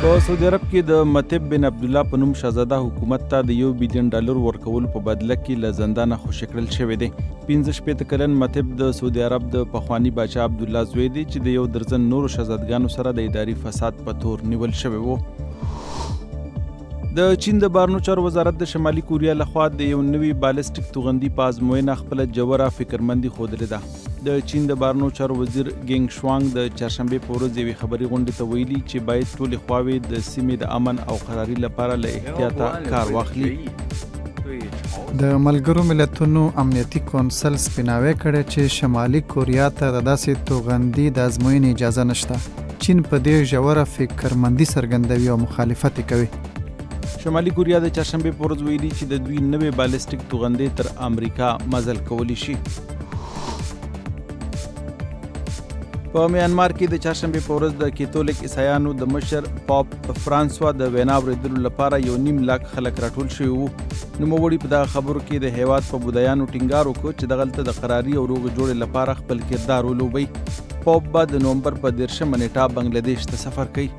په سعودي عرب کې د متب بن عبدالله په نوم شهزاده حکومت ته د 1 بیلیون ډالر ورکولو په بدله کې له زندانه خوشې کړل شوی دی. 65 کلن متب د سعودي عرب د پخواني باچا عبدالله زوی دی چې د یو درځن نورو شهزادګانو سره د اداري فساد په تور نیول شوی وو. د چین د بارنو چارو وزارت د شمالي کوریا لخوا د یو نوي بالستیک توغندي په ازموینه خپله ژوره فکرمندي ښودلې ده. د چین د بارنو چارو وزیر ګینګ شوانګ د چهارشنبې په ورځ یوې خبري غونډې ته ویلي چې باید ټولې خواوې د سیمې د امن او قراري لپاره له احتیاطه کار واخلي. د ملګرو ملتونو امنیتي کونسل سپیناوی کړی چې شمالي کوریا ته د داسې توغندي د ازموینې اجازه نشته. چین په دې ژوره فکرمندي څرګندوي او مخالفت یې کوي. شمالي کوریا د چهارشنبې په ورځ ویلي چې د دوی نوې بالستیک توغندی تر امریکا مزل کولی شي. په میانمار کې د چهارشنبې په ورځ د کیتولیک عیسایانو د مشر پاپ فرانسوا د وینا اورېدلو لپاره 1.5 لک خلک راټول شوي وو. نوموړي په دغه خبرو کې د هیواد په بودایانو ټینګار وکړ چې دغلته د قراري او روغې جوړې لپاره خپل کردار ولوبوي. پاپ به د نومبر په 30 نیټه بنگلادیش ته سفر کوي.